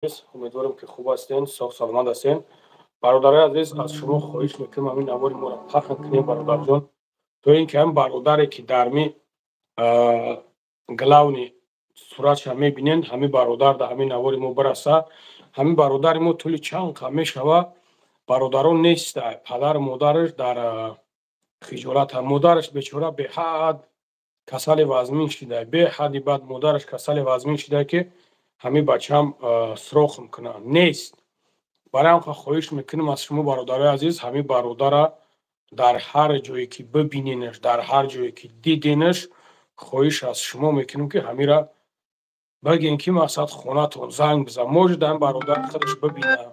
Умедворам, ки хуб ҳастен, соғ саломат ҳастен. Бародарои азиз, аз шумо хоҳиш мекунам, ҳамин навори моро пахн кунем, бародарҷон, то ин ки ҳам бародаре, ки дар ми главный суратша мебинен, ҳамин бародар да ҳамин навори мо бираса. Ҳамин бародари мо тӯли чанд қа мешава, бародарон неста, падару модараш дар хиҷолата. Модараш бечора беҳад касали вазмин шида, беҳади бад модараш касали вазмин шида, ки ҳамин бачаам срохм кунад, нест. Барои ҳам хоҳиш мекунем аз шумо, бародарои азиз, ҳамин бародара дар ҳар ҷое ки бибиненаш, дар ҳар ҷое ки диденаш, хоҳиш аз шумо мекунем, ки ҳамира бигем, ки мақсад хонатон занг бизан, может, ҳамин бародар худаш бибина.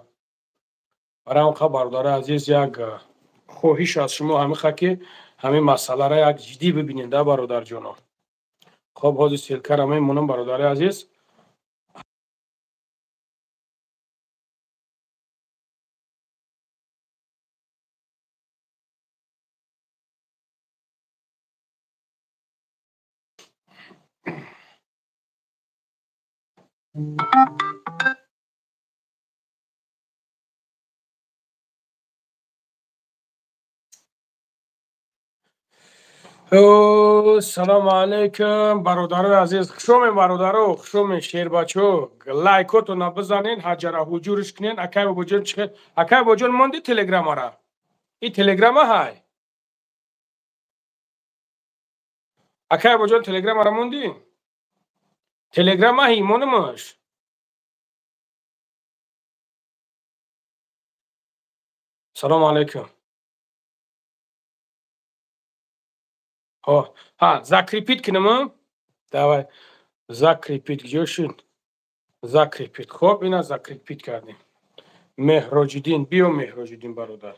Барои ҳам, бародарои азиз, як хоҳиш аз шумо ҳамиха, ки ҳамин масъаларо як ҷиддӣ бибинед, да, бародарҷоно. Хоб, ҳозир ссылка ра мемонам, бародари азиз. Салому алайкум, бародарои азиз, хушомед, бародаро, хушомед, шербачо. Лайкотона бизанен, ҳаҷара ҳуҷурш кунен. Акай бобоҷон, чи акай бобоҷон, монди телеграмара? И телеграма ҳай, акай бобоҷон, телеграмара монди? Телеграма ҳай, монумаш. Салому алайкум. Ҳа, закрепить кунам? Давай, закрепить куҷо шуд? Закрепить. Хоб, ина закрепить кардем. Меҳроҷиддин, биё, Меҳроҷиддин бародар.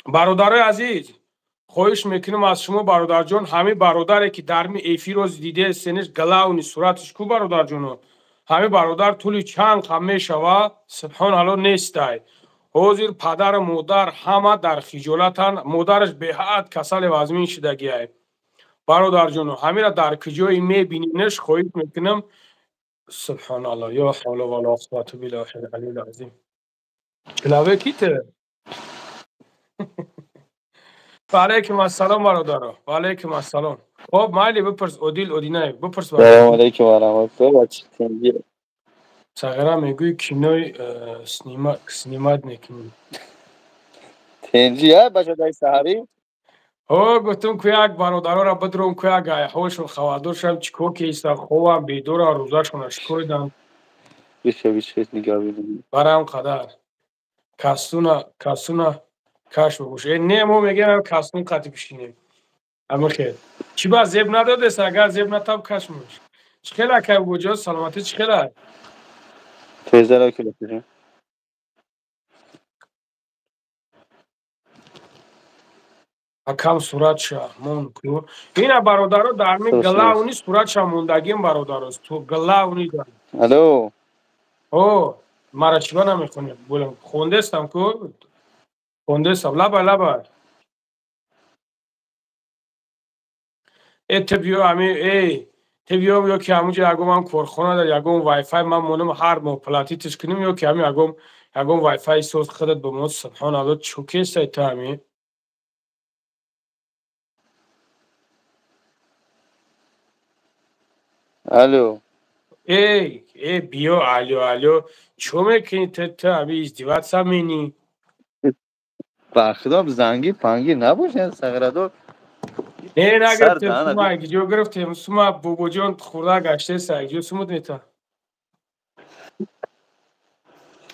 Бародарои азиз, хоҳиш мекунам аз шумо, бародарҷон, ҳамин бародаре, ки дар ми эфирро дидесенеш, главный сураташ ку, бародарҷоно, ҳамин бародар тӯли чанд қа мешава, субҳоналло, нестай. Ҳозир падару модар ҳама дар хиҷолатанд, модараш беҳад касали вазмин шидагиай. Бародарҷоно, ҳамира дар куҷое мебиненеш, хоҳиш мекунам. Субҳоналло, ё ҳавла вала қуввата биллаҳил алийил азим. Человек ите. Ва алайкум ассалом, бародаро, ва алайкум ассалом. Хоб, майли, бипурс, Одил Одинаев, бипурс. Салому алайкум ва раҳматуллоҳ. Сағира мегӯи, кинои снимать мекунӣ. Тенҷи я бачадаи саҳарӣ? О, гуфтум, ку як бародарора бидром, ку як ҳолшон хабардор шавам, чӣ кор кеиста, хобам бедора, рӯзашона шикоидам. Бише, бише, нигоҳ бидем. Барам қадар касуна касуна каш бигӯш. Э, не, мо мегӯем, касун қати бишинем. Амихел чӣ ба зеб надодест, агар зеб натаб, каш муш. Чӣ хел, акай буҷо, саломатӣ чӣ хела? Tezler okey. Акам, суратша мон ку. Ина, бародаро, дар ми главный суратша мондагим, бародаро, ту главный да. Алло. О, мара чиба намехонем? Булам, хондестам ку, хондестам. Лаба, лаба. Э, те биё, ами, эй, те биё, ё ки ҳамунҷо ягон ман корхона дар ягон вайфай ман монам, ҳар моҳ платить ш кунем, ё ки ҳами ягон вайфай соз худат ба мо. Субҳоналло, чӯ кесай ту ҳами? Алло. Эй, э, биё, алло, алло, чӯ мекунӣ ту ҳами, издеваться менӣ? Ба худом, занги панги набошад, сағирадор. Не, нагирифтем сума, ҷо гирифтем сума, бобоҷон хурда гаштеса, ҷо сумуд мета.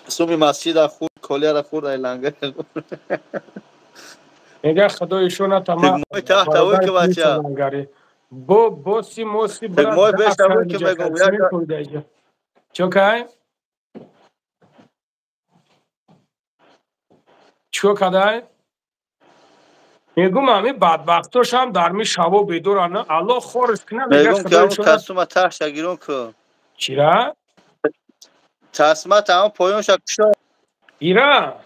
Суми масҷида хурд, колияра хурд, ай лангар. Мега, худо ишона тама. Тигмои таҳта ӯ ки бача. Бо боси моси. Тигмои бешта ӯ ки мегум. Чо кай? Чико кадай? Мегум, ами бадбахтошам дар ми шабо бедорана, алло хорш кина. Мегум, ки ҳамун касума таҳша гирон ку. Чира? Тасма таҳам поёнша кушо. Ира?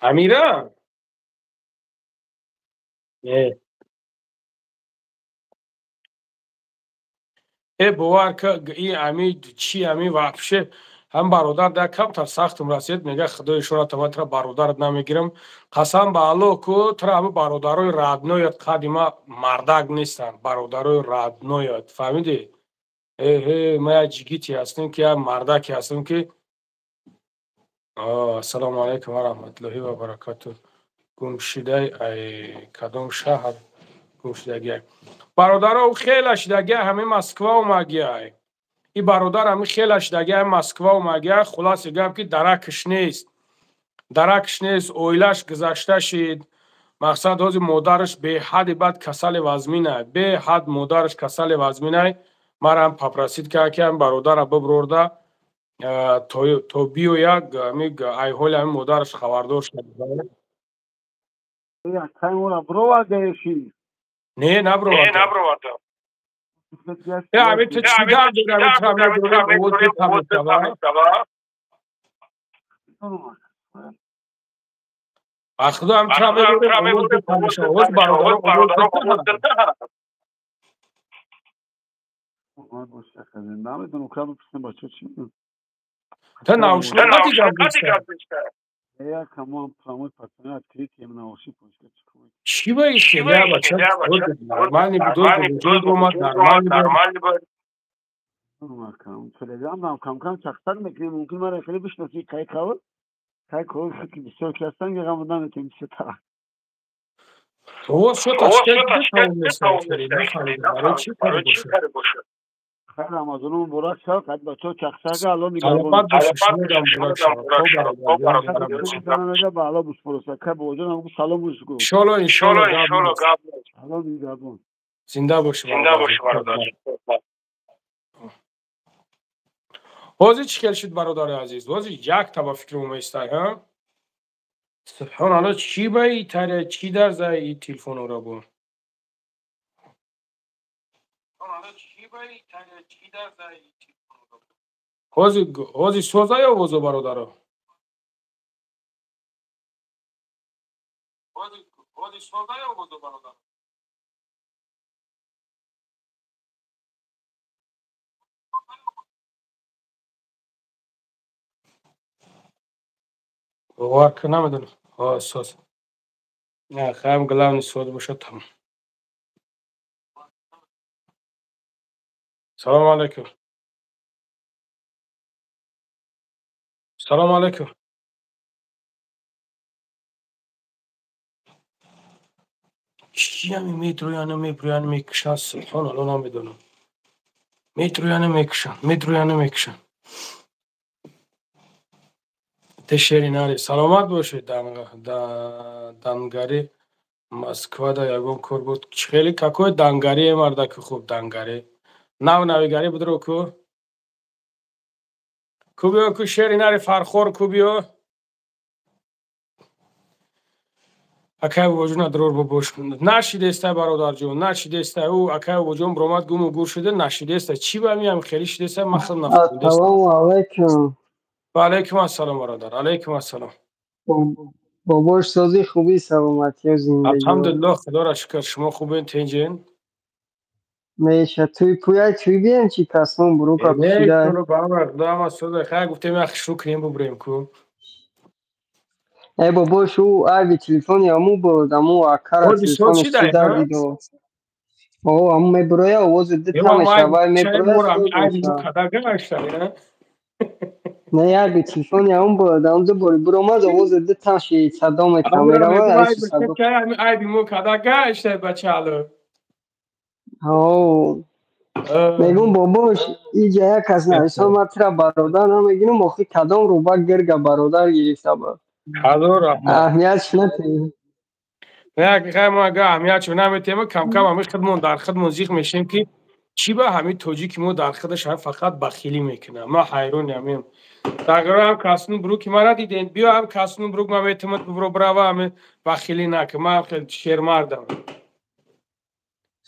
Амира? Не. Бовар ка, и ами чи ами вообще ҳам бародар да камтар сахтум расид, мега худои ишората, ман тра бародарат намегирам, қасам ба Аллоҳ ку, тра ҳами бародарои родной ят қадима мардак нестанд, бародарои родной ят, фаҳмидӣ? Эҳе, ман як ҷигите ҳастам, ки як мардаке ҳастам, ки ассалому алайкум ва раҳматуллоҳи ва баракату. Гумшидай ай кадом шаҳр гумшидагиай? Бародаро, хела шидагиай, ҳамин Москва омагиай. И бародар ҳамин хела шидагиай, Москва омагиай. Хулоси гап, ки даракш нест, даракш нест, оилаш гузашта шид. Мақсад, ҳозир модараш беҳади бад касали вазминай, беҳад модараш касали вазминай. Марам попросить кард, ки ҳамин бародара биброрда то биёяд, айҳоли ҳамин модараш хабардор шад. Не, набровардам. Ами ту чӣ гап дорӣ? Ба худо, ам тра мебурем, овоз бародаро овоз. Намедонам, кам бипурсем бачаҳо чӣ мегӯянд. Та наушник гап. Я кому прямой пацаны открытие наушник. Чӣ ба ишеля, бача, нормальный буд, омад, нормальный буд. Телеграм дам кам кам чақсар мекунем, мумкин мара хеле бишносӣ, кай кавр кай кор шуд, ки бисёр ки ҳастан гағам наметем бисёр тараф. Овоз шуд, барои чӣ кор бошад? Хайр, Рамазону муборак шавад, қад бачаҳо чақсага, Алло нигаҳбон. Ба Алло буспороса, кай бобоҷонам гу салом гу. Иншолло, иншолло, гап. Алло нигаҳбон. Зинда бошӣ, зинда бошӣ, бародар. Ҳозир чӣ хел шуд, бародари азиз? Ҳозир якта ба фикр омаистай, ҳа? Субҳоналло, чӣ ба и таре, чӣ дар зай и телефонора бу? Ҳозир соза ё овозо, бародаро? Ҳозир соза ё овозо, бародаро? Бовар кун, намедонам. Соз. Хайм, главный соз бошад, тамом. Салому алайкум. Салому алайкум. Чӣ ҳами метрояна, меброяна, мекушанд, субҳоналло, намедонам. Метрояна, мекушанд, метрояна, мекушанд. Те шери нари, саломат бошед. Дангари Москвада ягон кор буд? Хеле какой дангари, мардаки хуб, дангари. Нав навигарӣ будро ку? Ку биё, ку шери нари фархор, ку биё. Акай бобоҷон, адрор бобош. Нашидестай, бародарҷон, нашидестай. Ӯ акай бобоҷон биромад, гуму гур шуда, нашидестай. Чӣ ба миям хеле шидестай, ман хел нафаҳмидестам. Ассалому алайкум. Ва алайкум ассалом, бародар. Алайкум ассалом. Бобош, сози, хуби, саломатӣ, зиндагӣ? Алҳамдулиллоҳ, худоро шукр, шумо хубен, тинҷен? Меша, туй пуяй, туй бием, чи касмон бурука пушида. Худо сода, хай гуфтем, як шурӯъ кунем, бубурем ку. Э, бобош, ӯ айби телефони аму буд, аму акара телефони суда дидо. О, аму мебуроя, овози дита мешавай, мебуроя. Не, айби телефони аму буд, аму ду бори буромад, овози дита ши садо метам, мерава. Айби мо када гашта, бачало. Ҳо. Мегум, бобош, иҷа як кас нависон, ман тира бародар намегирам, охи кадом рӯба гирга бародар гирифта буд. Ҳазор раҳмат. Аҳамиятш натем. Не, ҳақиқат мо ага аҳамиятшо наметем, камкам ҳами худмон дар худмон зиқ мешем, ки чӣ ба ҳамин тоҷики мо дар худаш ҳам фақат бахилӣ мекунад. Ман ҳайрони ҳамин. Тағйиро ҳам касну бруки мара дидем. Биё ҳам касну брук, ман метавонам бубро брава, ҳамин бахилӣ накун. Ман хел шермардам.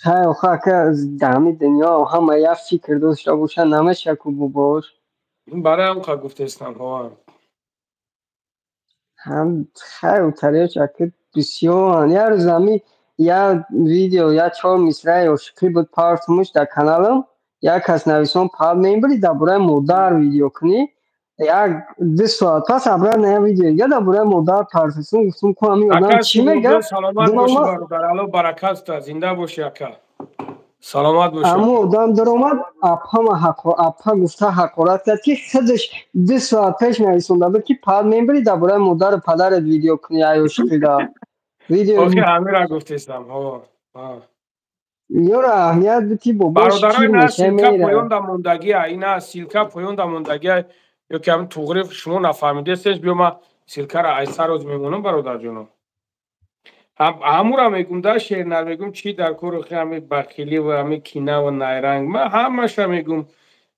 Хай, охо, ака, дар ҳамин дунё ҳама як фикр дошта бошад, намеша ку, бобош. Барои ҳам қа гуфтестам, ҳо. Ҳам хай, утариёч ака бисёранд. Як рӯз ҳами як видео, як чор мисраи ошиқӣ буд, партмуш дар каналам. Як кас нависон пад мебари дар бораи модар видео кунӣ. Як ду соат пас обратно як видео дига дар бораи модар партофтум, гуфтум ку ҳамин одам чӣ мегӯяд? Саломат бошӣ бародар, Алло баракат та, зинда бошӣ ака. Саломат бошӣ. Аммо одам даромад, апама апа гуфта ҳақорат кард, ки худаш 2 соат пеш нависонда буд, ки пад мебари дар бораи модару падарат видео кунӣ, аёшиқида. Видео охи ҳамира гуфтесам. Ҳо. Ёра аҳамият бити бобош. Бародарои на ссылка поёнда мондагия, ина ссылка поёнда мондагия, ё ки ҳамин туғри шумо нафаҳмидестеш, биё ма ссылкара айсар рӯз мемонам бародарҷоно. Ҳамура мегум да шернар мегум чӣ дар кору ҳами бахилӣ ва ҳами кина ва найранг, ма ҳамаша мегум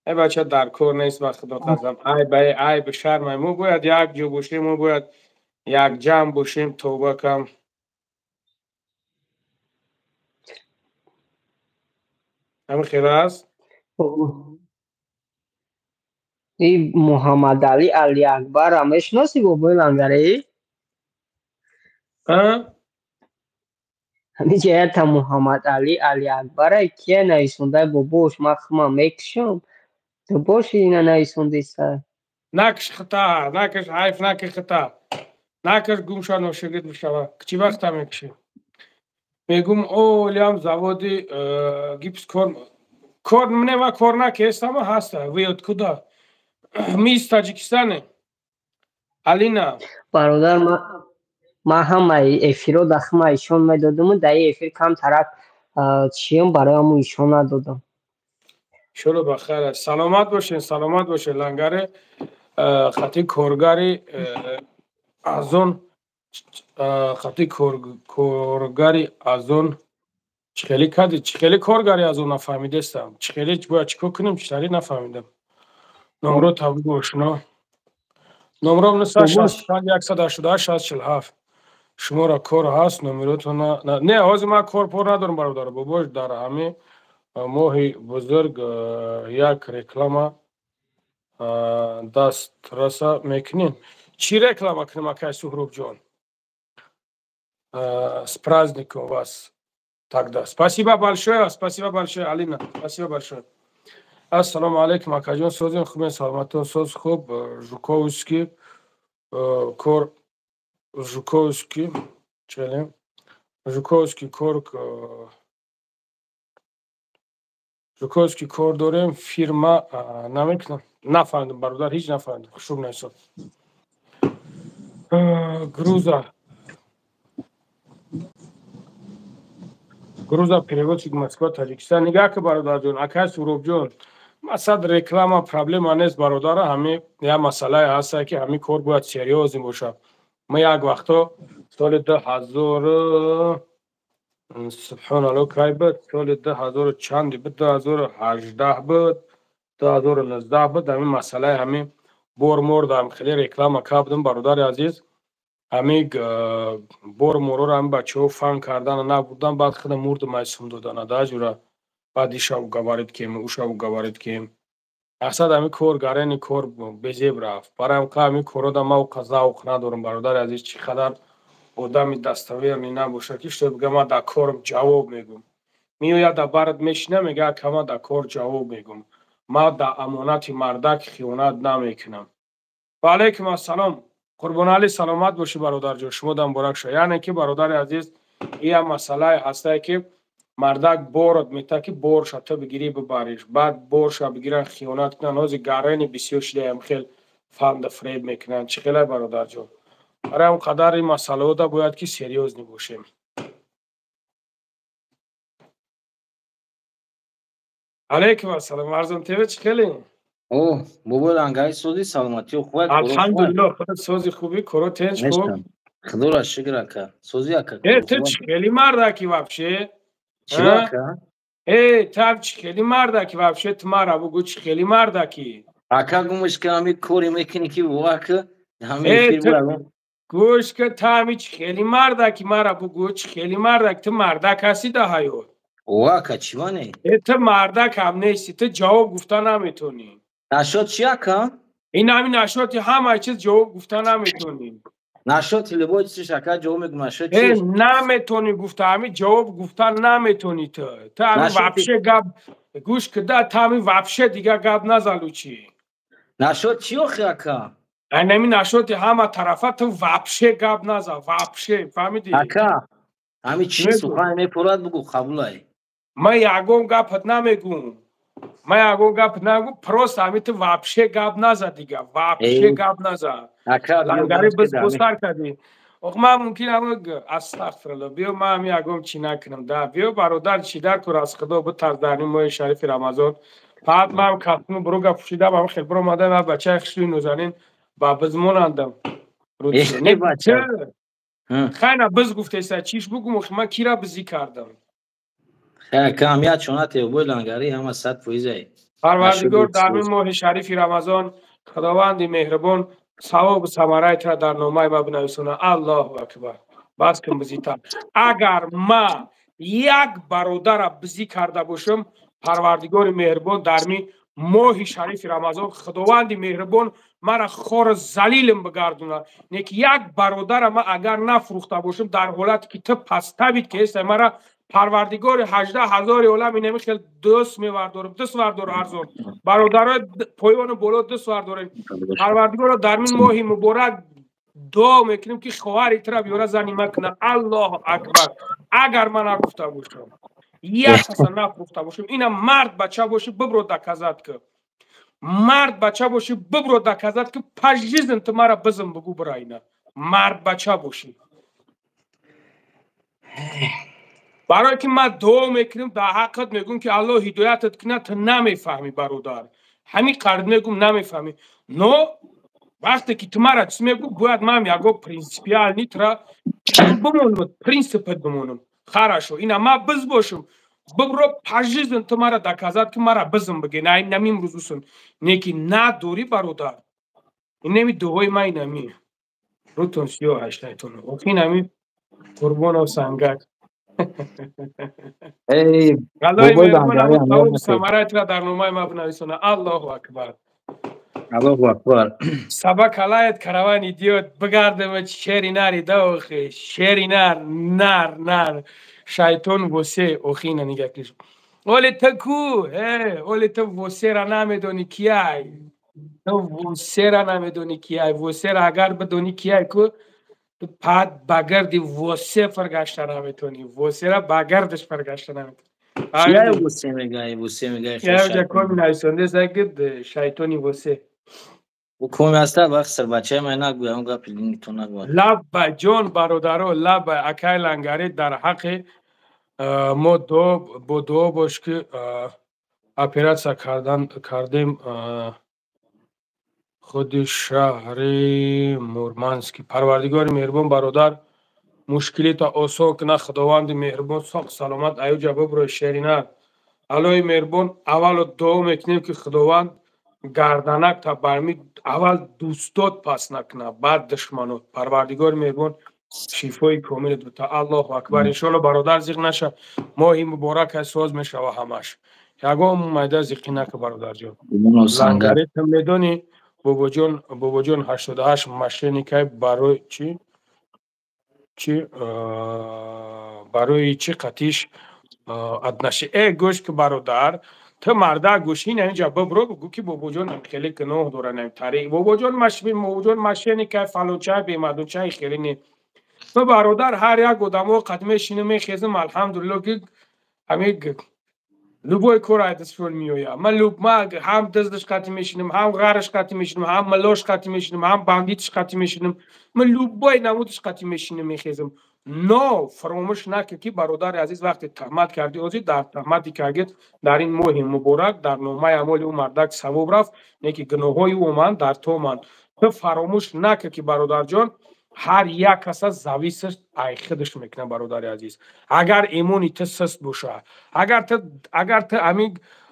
эй бача дар кор нест, ба худо қасам, айб айб шармай, мо бояд як ҷо бошем, мо бояд якҷамъ бошем, тавба кам. Ҳамин хел аст? И Муҳаммадалӣ Алиакбарро мешиносӣ, бобои Лангарӣ? Ҳамиҷа якта Муҳаммадалӣ Алиакбара кия нависонда, бобош ман худам мекушам. Ту боши ина нависондиса. Накш хита, накш ҳайф, накш хита. Накш гум шава, ношигирд бишава. Чӣ вақта мекушӣ? Мегум олиам заводи гипс кор кор не ма кор накестама ҳаста. Вы откуда? Мы из Таджикистана. Алина. Бародар, ман ҳамаи эфиро дар хама ишон медодаму дар ин эфир камтарак чиём барои ҳамун ишон надодам. Иншолло ба хайр аст. Саломат бошед, саломат бошед. Лангаре хати коргари аз он хати коргари аз он чӣ хеле кардӣ? Чӣ хеле коргари аз он нафаҳмидестам. Чӣ хеле бояд чӣ кор кунем? Чӣ тари нафаҳмидам. Номро табрик ошно. Номром 965 188 647. Шуморо кор ҳаст, номеротон не, ҳозир ман кор пор надорам бародар. Бобош дар ҳамин моҳи бузург як реклама дастраса мекунем. Чӣ реклама кунем, акай Суҳробҷон? С праздником вас тогда. Спасибо большое, спасибо большое, Алина, спасибо большое. Ассалому алайкум, акаҷон, созем хубен, саломатон соз хуб. Жуковский кор, Жуковский челем, Жуковский кор, Жуковский кор дорем, фирма намекунам. Нафаҳмидам бародар, ҳеҷ нафаҳмидам. Хушрӯб наисод. Груза. Груза переводчик Москва, Таджикистан. Нигаҳ ки бародарҷон, акай Суҳробҷон, масад реклама проблема нест бародара, ҳами як масъалае ҳаста, ки ҳамин кор бояд серьёзный бошад. Ма як вақто соли 2000, субҳоналло, кай буд? Соли 2000 чанди буд? 2018 буд, 2019 буд. Ҳамин масъалаи ҳамин бор мор дар хеле реклама кардам бародари азиз. Ҳамин бор морро ҳамин бачаҳо фан кардана набурдан, баъд худам мурдам айсум додана да ҷура. Баъд ишаву говорит кем, ушаву говорит кем. Асад ҳамин кор гарени кор безеб рафт. Барои ҳамин корро ман уқа завқ надорам бародари азиз, чӣ қадар одами достоверный набошад, ки что бигӯям ман дар корам ҷавоб мегӯм. Меояд дар барат мешина, мегӯяд ака ман дар кор ҷавоб мегӯм. Ман дар амонати мардак хиёнат намекунам. Ва алайкум ассалом. Қурбоналӣ, саломат бошӣ бародарҷон, шумо дам муборак шавад. Яъне ки бародари азиз, ин як масъалае ҳастае, ки мардак борот метавад, ки борша ту бигирӣ бибариш, баъд борша бигиран хиёнат кунанд. Ҳозир гарени бисёр шидаям, хел фанда фреб мекунанд. Чӣ хелай бародарҷон? Барои ҳам қадар ин масъалаҳода бояд ки серьёзный бошем. Алайкум ассалом, Арзон ТВ, чӣ хеле? О, бобои Лангари, сози саломатӣ хуб? Алҳамдулиллоҳ, худат сози хубӣ, коро тенч хуб? Худоро шукр ака. Сози ака. Э, ту чӣ хели мардаки вообще? Чӣ ака? Э, ту чӣ хели мардаки вообще, ту мара бугӯ чӣ хели мардаки? Ака гумш ки ҳами коре мекунӣ ки во ака, ҳами эфир гӯш ки ту ҳами чӣ хели мардаки, мара бугӯ чӣ хели мардаки, ту мардак ҳастӣ дар ҳаёт? О ака, чӣ мане? Э, ту мардак ҳам нестӣ, ту ҷавоб гуфта наметонӣ. Нашод чӣ ака? Ин ҳамин нашоти ҳамаи чиз ҷавоб гуфта наметонӣ. Нашоти любой чиз ака ҷавоб мегӯм, нашод чӣ? Э, наметонӣ гуфта, ҳамин ҷавоб гуфта наметонӣ ту. Ту ҳамин вообще гап Гӯш кида тами вообще дига гап назалу чӣ. Нашод чӣ охи, ака? Айнами нашоди ҳама тарафа ту вообще гап наза, вообще, фаҳмидӣ? Ака, ҳами чӣ сухан мепурад, бугу, қабулай. Ман ягон гапат намегум. Ман ягон гап намегум, просто ҳами ту вообще гап наза дига, вообще гап наза. Лангари биз босар кардӣ. Ох, ман мумкин ама астағфирулло, биё ман ҳами ягон чӣ накунам да. Биё бародар, чӣ дар кор, аз Худо битарс дар ин моҳи шарифи Рамазон. Баъд ман костюму бруга пӯшидам, ам хел биромадам, ва бачаи хушрӯи нозанин ба биз монандам. Хайна биз гуфтеса, чиш бугум, охи ман кира бизӣ кардам? Камият чонате бой лангари ҳама 100%. Парвардигор дар ин моҳи шарифи Рамазон, Худованди меҳрибон савобу самараи тура дар номаи ма бинависона. Аллоҳу акбар. Бас кун бизита. Агар ма як бародара бизӣ карда бошам, Парвардигори меҳрибон дар ми моҳи шарифи Рамазон, Худованди меҳрибон мара хору залилм бигардона. Не ки як бародара ма агар нафурӯхта бошам, дар ҳолате ки ту паставид ки ҳестай мара, Парвардигори 18 000 олам инами хел дӯст мевардорам, дӯст вардор арзон. Бародарои поёну боло дӯст вардорем. Парвардигоро дар мин моҳи муборак дуо мекунем, ки хоҳари тура биёра зани ма куна. Аллоҳу акбар. Агар ман нагуфта бошам, як каса нафурӯхта бошам, ина мард бача бошӣ, бибро доказать ки. Мард бача бошӣ, бибро доказать ки по жизни ту мара бизм бугу, бира ина. Мард бача бошӣ. Барое ки ман дуо мекунам дар ҳаққат, мегӯм ки Аллоҳ ҳидоятат кунад, ту намефаҳмӣ, бародар. Ҳамин қард мегӯм, намефаҳмӣ. Но вақте ки ту мара чиз мегӯ, бояд ман ягон принципиальный тура бимонам, принципат бимонам. Хорошо, ина ман биз бошам, бибро по жизни ту мара доказать ки мара бизм биге, на инами имрӯз усын. Не ки надорӣ, бародар. Инами дуои ма инами. Рӯтон сиёҳ ҳаштайтон. Охи инами Қурбонов сангак. Самараи дар номаи ма бинависона. Аллоҳу акбар. Аллоҳу акбар. Собака лает, караван идёт. Бигардема шери нари да охи. Шери нар, нар, нар. Шайтон восе охина нига киш. Оле ту ку, оле ту восера намедони кияй. Ту восера намедони кияй. Восера агар бидони кияй ку, ту пад ба гарди восе фаргашта наметонӣ. Восера ба гардаш фаргашта наметонӣ. Кияй восе мегай, восе мегай? Яҷа коми нависонде ки шайтони восе. У коми аста вақт сарбачаи ман нагӯя, он гапи то нагӯя. Лабба ҷон бародаро, лабба акай лангари, дар ҳаққи мо бо дуо бош ки оператсия кардан кардем худи шаҳри Мурмански. Парвардигори меҳрибон, бародар, мушкилита осон кунад, Худованди меҳрибон соқ саломат аюҷа биброи шерина. Аллоҳи меҳрибон, аввало дуо мекунем, ки Худованд гарданак та барми аввал дӯстот пас накунад, баъд душманот. Парвардигори меҳрибон шифои комилат бита. Аллоҳу акбар. Иншоалло, бародар, зиқ наша. Моҳи муборак соз мешава ҳамаш. Ягон майда зиқӣ нака, бародарҷон. Лангари, ту медонӣ, бобоҷон, бобоҷон 88 мошенникай, барои чӣ чӣ барои чӣ қатиш аднаши гӯш ки, бародар, ту марда гӯшин инҷа бибро бугӯ ки бобоҷон хеле гуноҳ дора, тариқ бобоҷон, бобоҷон мошенникай, фалончай, бемадончай, хеле не. Ту, бародар, ҳар як одамо қад мешинам, мехезам, алҳамдулилло, ки ҳами любой кор айдасшон меояд. Ман ма ҳам дуздаш қатӣ мешинам, ҳам ғараш қатӣ мешинам, ҳам милош қатӣ мешинам, ҳам бандитш қатӣ мешинам, ман любой намудаш қатӣ мешинам, мехезам. Но фаромӯш накун ки, бародари азиз, вақте таҳмат кардӣ, ҳозир дар таҳмати кардед, дар ин моҳи муборак дар номаи амоли ӯ мардак савоб рафт, не ки гуноҳҳои ӯ оманд дар ту оманд. Ту фаромӯш накун ки, бародарҷон, ҳар як каса зависит ай худаш мекунад, бародари азиз. Агар имони ту сист боша, агар ту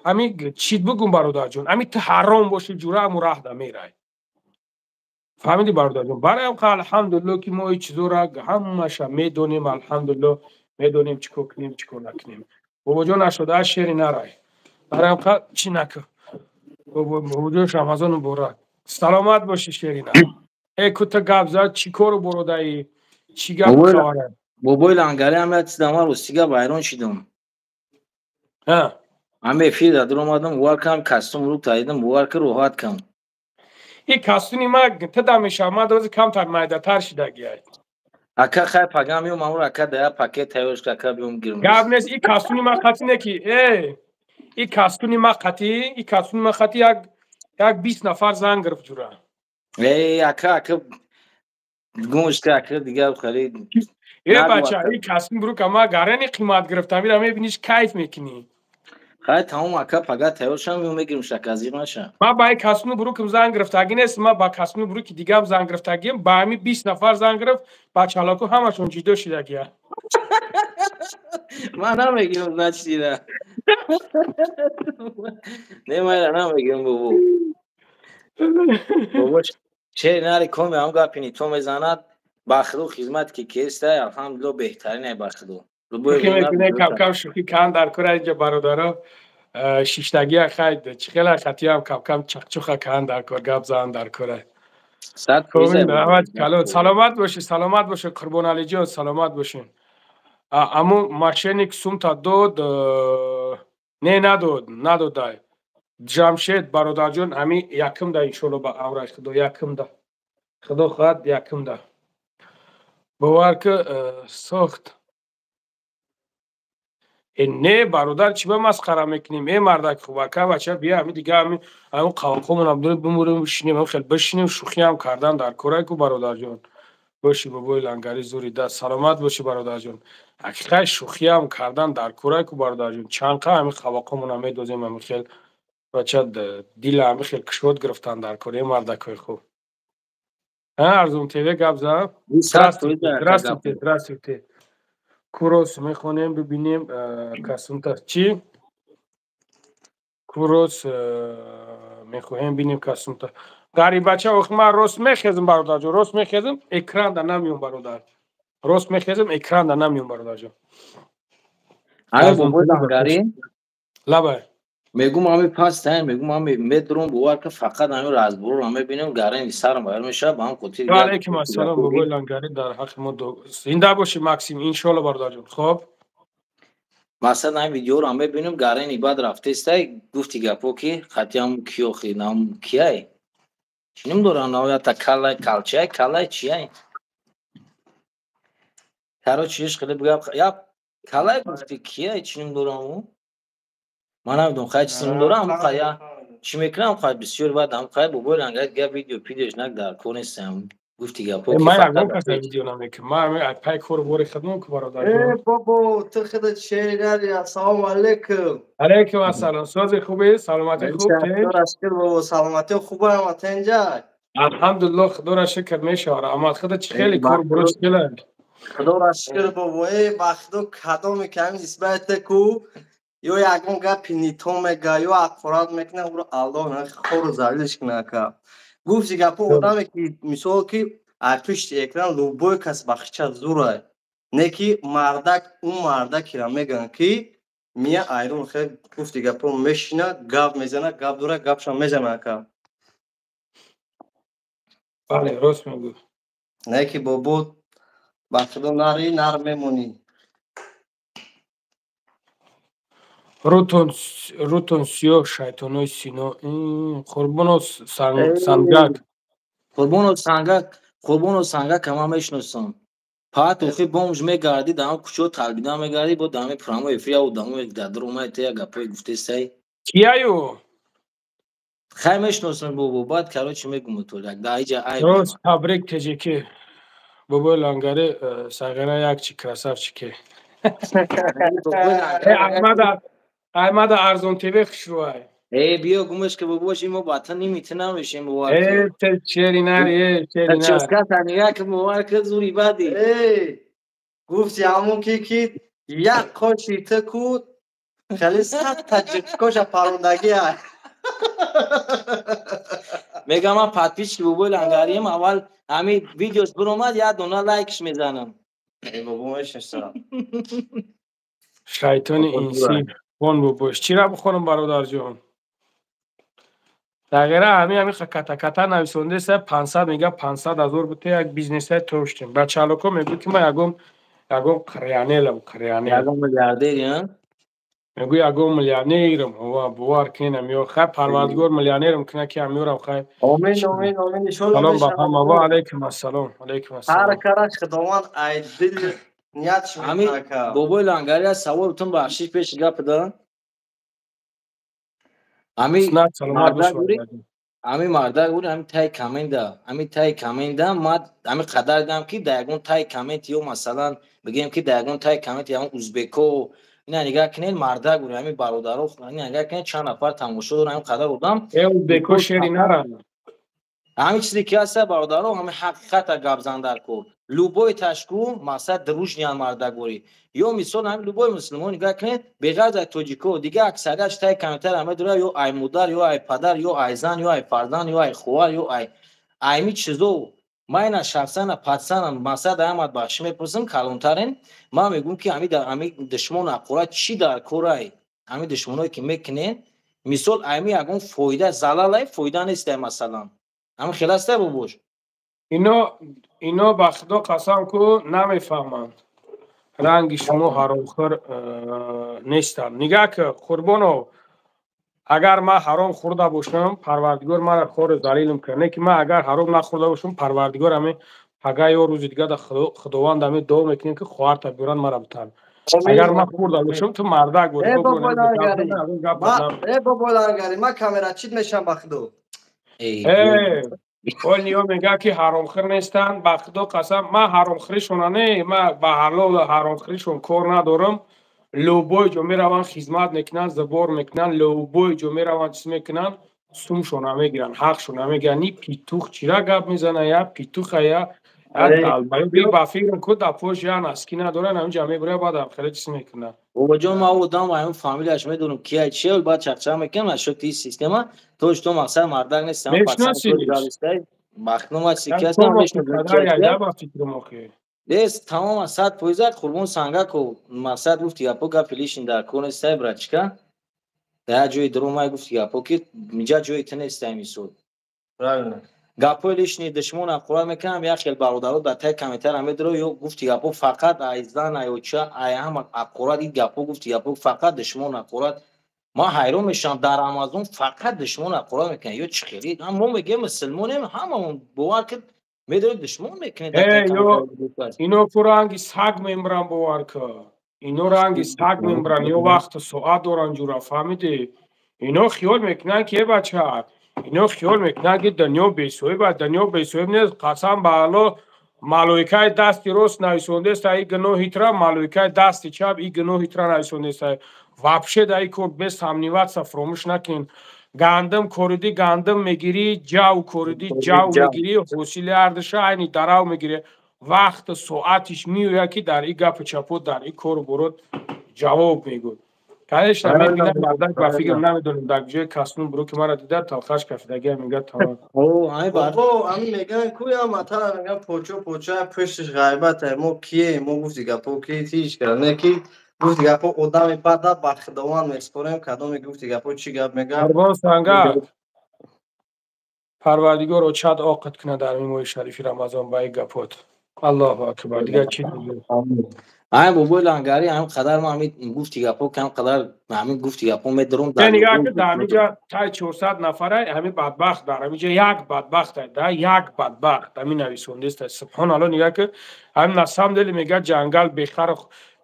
ами чит бугум, бародарҷон, ами ту ҳаром бошӣ, ҷура аму раҳда мерай. Фаҳмидӣ, бародарҷон? Барои ам алҳамдулилло, ки мо ин чизоро ҳамаша медонем, алҳамдулилло, медонем чӣ кор кунем, чӣ кор накунем. Бобоҷон, 88 шери нарай. Барои ам чӣ накун, бобоҷон. Рамазон муборак, саломат бошӣ, шерина. Э, кута гап зад, чӣ кору бородаӣ, чӣ гап хабара? Бобои лангари, ҳам як чиз ман рости гап ҳайрон шидам. Ҳами эфир дар омадам, бовар кам, костюм рук тадидам, бовар ки роҳат кам. И костюми ма тада мешава, ма дози камтар майдатар шидагиай. Ака, хай, пага миём, амур ака да я пакет тайёр шуд, ака, биём гирм. Гап нест, и костюми ма қати не ки, и костюми ма қати, и костюми ма қати як 20 нафар зан гирифт, ҷура. Э, ака, ака, гумш ка, ака, дигар хеле. Э, бача, и костюм брука ма гарани қимат гирифтам, ира мебиниш, кайф мекунӣ. Хай, тамом, ака, пага тайёр шам, миём мегирим, шака, зиқ наша. Ма ба ин костюми брукам зан гирифтагӣ нест, ма ба костюми бруки дигам зан гирифтагием, ба ҳами 20 нафар зан гирифт, бачалоку ҳамашон ҷидо шидагия. Ман намегирам, значит, ира. Не, ман ира намегирам, бобо. Бобо, чери нари коми ҳам гапи то мезанад, ба худо хизмат ки кестай, алҳамдулилло, беҳтарин ба худо. Кам-кам шӯхӣ кан дар кора инҷа, бародаро, шиштагия хай чӣ хела хатиам кам-кам чақчуха кан дар кор, гап зан дар кора. Саломат бошӣ, саломат бошӣ, Қурбоналиҷон, саломат бошин. Аму мошенник сумта дод, не, надод, надодай. Ҷамшед бародарҷон, ҳами якумда, иншолло, ба амраш худо, якумда, худо хоҳад, якумда, бовар ки, сохт. Э, не, бародар, чӣ ба масхара мекунем? Э, мардак хуб, ака, бача, бия, ҳами дига ҳами ҳамн қавқомонам дорем, бимурем, бишинем, ҳам хел бишинем, шӯхиам кардан дар корай ку, бародарҷон. Боши, бобои Лангари, зури даст, саломат бошӣ, бародарҷон. Ҳақиқат, шӯхиам кардан дар корай ку, бародарҷон. Чанқа ҳами қавақомона медозем, ҳами хел, бача, дила ҳами хел кушод гирифтан дар кор. Э, мардакои хуб, Арзун ТВ, гап зан. Здравствуйте, здравствуйте. Курос мехонем, бибинем касунта чӣ курос мехоҳем бинем касунта. Ғарибача, ох, ман рост мехезм, бародарҷон, рост мехезм, экранда намеём, бародар, рост мехезм, экранда намеём, бародарҷон. Лабай. Мегум, ҳами пас таем, мегум, ҳами медурум, бовар ка, фақат ҳами разборро мебинем, гарани сарам байр мешавад, ба ҳам хотир. Алейкум ассалом, бобои Лангари, дар ҳаққи мо зинда бошӣ, Максим, иншоалло, бародарҷон, хоб. Масалан, ҳами видеоро мебинем, гарани баъд рафтестай, гуфти гапо ки хатиам киёхи нам кияй чиним дорам, навята калай калчай калай чияй, короче, иш хеле бигап, я калай гуфти, кияй чиним дорам, ман намедонам, хай, чиз дорам, хай, чӣ мекунам, хай, бисёр баъд ам, хай, бобои Лангар, гап видео пидеш нак дар кор нестам, гуфти гапо. Ман ягон каса видео намекунам, ман пай кору бори хидмат ку, бародар. Э, бобо, ту худат шери нари, ассалому алайкум. Алайкум ассалом, сози, хуби, саломатӣ, хуб? Шукр, бобо, саломатӣ хубам, атенҷа? Алҳамдулилло, худоро шукр, мешава, раҳмат. Худо чӣ хеле кор буро чӣ хеле? Худоро шукр, бобо. Э, ба худо, кадоме ки ҳамин нисбате ку ё ягон гапи нито мега ё ҳақорат мекуна, ӯро Аллоҳ хору залилш куна, ака. Гуфти гапо, одаме ки, мисол, ки аз пишти экран любой кас бахча зурай, не ки мардак, ӯ мардакира мегӯянд, ки мия айрон хел, гуфти гапо, мешина, гап мезана, гап дора, гапша мезана, ака. Бале, рост мегӯ. Не ки, бобо, ба худо, нари нар мемонӣ. Рӯтон сиёҳ, шайтонои сино, Қурбонов Сангак. Қурбонов Сангак, Қурбонов Сангак, ама мешиносам. Паат охи бомж мегардӣ, дар кӯчо талбида мегардӣ, бо дами прямой эфир я одамо дар омад, я гапои гуфтесай. Кияю? Хай, мешиносам, бобо, баъд, короче, мегум то як да иҷа айб. Рост, табрик, теҷики. Бобои Лангари, сағира як чи красавчике. Аҳмада, Аҳмада, Арзон ТВ хушрӯай. Э, биё, гумаш ки, бобош, мо ба та нимита намешем, бовар. Э, те чери нари, э, чери нари. Чоска нига ки, бовар ки, зури бади. Э, гуфти ҳамон ки як қоши ту ку хеле 100 та ҷиқкоша парондагия. Мегам, ман подписчики бобои Лангарием, аввал ҳами видеос биромад, як дона лайкш мезанам. Э, бобо, мешиносам. Шайтони инсӣ, хон, бобош, чира бихонам, бародарҷон? Дағира ҳами ката-ката нависондеса, 500 мега, 500 000 бута, як бизнесай тоштем. Бачалоко мегӯ, ки ман ягон қирянелам, қирянел. Ягон миллиардер. Мегӯй, ягон миллионерам, ова бовар кунем ё хай, Парвардигор миллионерам куна, ки амёрам, хай. Омин, омин, омин, иншолло. Салом ба ҳама, ва алайкум ассалом, алайкум ассалом. Ҳар кара Худованд ай дил ният. Ҳамин бобои Лангари, аз саволтон бахшиш, пеши гап да. Ҳамин ҳамин мардак буд, ҳамин тай коммента, ҳамин тай коммента ма ҳамин қадар дидам, ки дар ягон тай коммент ё масалан бигем, ки дар ягон тай коммент ягон узбеко ина нигаҳ кунед, мардак буд, ҳамин бародаро ина нигаҳ кунед, чанд нафар тамошо дорам, ҳамин қадар одам. Э, узбеко шери наранд. Ҳамин чизе ки ҳаста, бародаро, ҳамин ҳақиқата гап зан дар кор. Любой ташку мақсад дружный мардагорӣ ё мисол ҳамин любой мусулмон нигаҳ кунед, беғарз аз тоҷико, дига аксарият тай комментар ҳама дора, ё ай модар, ё ай падар, ё ай зан, ё ай фарзанд, ё ай хоҳар, ё ай айми чизо. Ман ина шахсан патсанам, мақсад аҳмад бахшӣ мепурсам, калонтарин. Ман мегӯм, ки ҳами душмон ақурат чӣ дар корай? Ҳами душмоное ки мекунен, мисол, айми ягон фоида, залалай, фоида нестай, масалан, ҳами хел астай, бобош? Ино ба Худо қасам ку, намефаҳманд, ранги шумо ҳаромхӯр нестанд. Нигаҳ ки, Қурбонов, агар ман ҳаром хӯрда бошам, Парвардигор мара хору залилм кунад. Не ки ман агар ҳаром нахӯрда бошам, Парвардигор ҳами пага ё рӯзи дига да Худованд ҳами дуо мекунем, ки хоҳарта биёранд, мара бутан. Агар ман хӯрда бошам, ту мардак бош. Э, бобои Лангари, ман камерачит мешам, ба Худо. Ол ниё мега, ки ҳаромхӯр нестанд. Ба Худо қасам, ман ҳаромхӯришона не, ман ба ҳалолу ҳаромхӯришон кор надорам. Любой ҷо мераванд, хизмат мекунанд, забор мекунанд, любой ҷо мераванд, чиз мекунанд, сумшона мегиранд, ҳақшона мегиранд. Ни петух чира гап мезана, я петуха, я ба фикрам ку да пош я носки надоран, ҳаминҷа мебуря, баъдам хеле чиз мекунад. Бобоҷон, ман одам ва ҳамин фамилияш медонам, кия, чия, баъд чақчақ мекунам нашуд ин система, то что мақсад мардак нестам. Бахтнома сикастам. Бес тамома 100%. Қурбон Сангако, мақсад гуфти гапо, гапи лишний дар кор нестай, братчика. Дар як ҷои дурумай гуфти гапо, ки инҷа ҷои ту нестай, мисол. Правильно. Гапҳои лишний, душмон ақурат мекунам, як хел бародаро дар таи комментария медиро, ё гуфти гапо фақат ай зан, ай оча, ай ҳама ақурат, ин гапо, гуфти гапо фақат душмон ақурат. Ман ҳайрон мешавам, дар Амазон фақат душмон ақурат мекунам, ё чӣ хели? Мо мегӯем мусулмонем, ҳамамон, бовар ки медоред, душмон мекунед. Ино ку ранги саг мембран, бовар ка, ино ранги саг мембран, ё вақту соат доран, ҷура, фаҳмидӣ? Ино хиёл мекунанд, ки е бача, ино хиёл мекунанд, ки дунё бесоҳиб аст. Дунё бесоҳиб нест, қасам ба Алло. Малоикаи дасти рост нависондеста и гуноҳи тра, малоикаи дасти чап и гуноҳи тра нависондеста. Вообще да и кор без сомневаться фуромӯш накунед. Гандум коридӣ, гандум мегирӣ, ҷав коридӣ, ҷав мегирӣ, ҳосили ардиша айни дарав мегирӣ. Вақту соатиш меояд, ки дар и гапу чапо, дар и кору борот ҷавоб мегӯд. Конечно, мебинам мардак, ба фикрам, намедонам дар ҷои каснун буро, ки мара дида, талхаш кафидагия, мега тамом. Бобо, ами меган куя матара, меган почо поча пуштиш ғайбата. Мо кие? Мо гуфти гапо, ки тиш кара не, ки гуфти гапо одами бада ба Худованд меспорем, кадоме гуфти гапо чӣ гап мега. Қурбон Сангак, Парвардигор очат оқит кунад дар моҳи шарифи Рамазон ба ин гапот. Аллоҳу акбар, дигар чӣ? Ҳамин бобои Лангари, ҳамин қадар ма ҳамин гуфти гапо, кам қадар ҳамин гуфти гапо медорам. Нигаҳ ки, дар ҳаминҷа тай 400 нафара, ҳамин бадбахт дар ҳаминҷа як бадбахт да, як бадбахт ҳамин нависондеста. Субҳоналло, нигаҳ ки, ҳамин на самом деле мега, ҷангал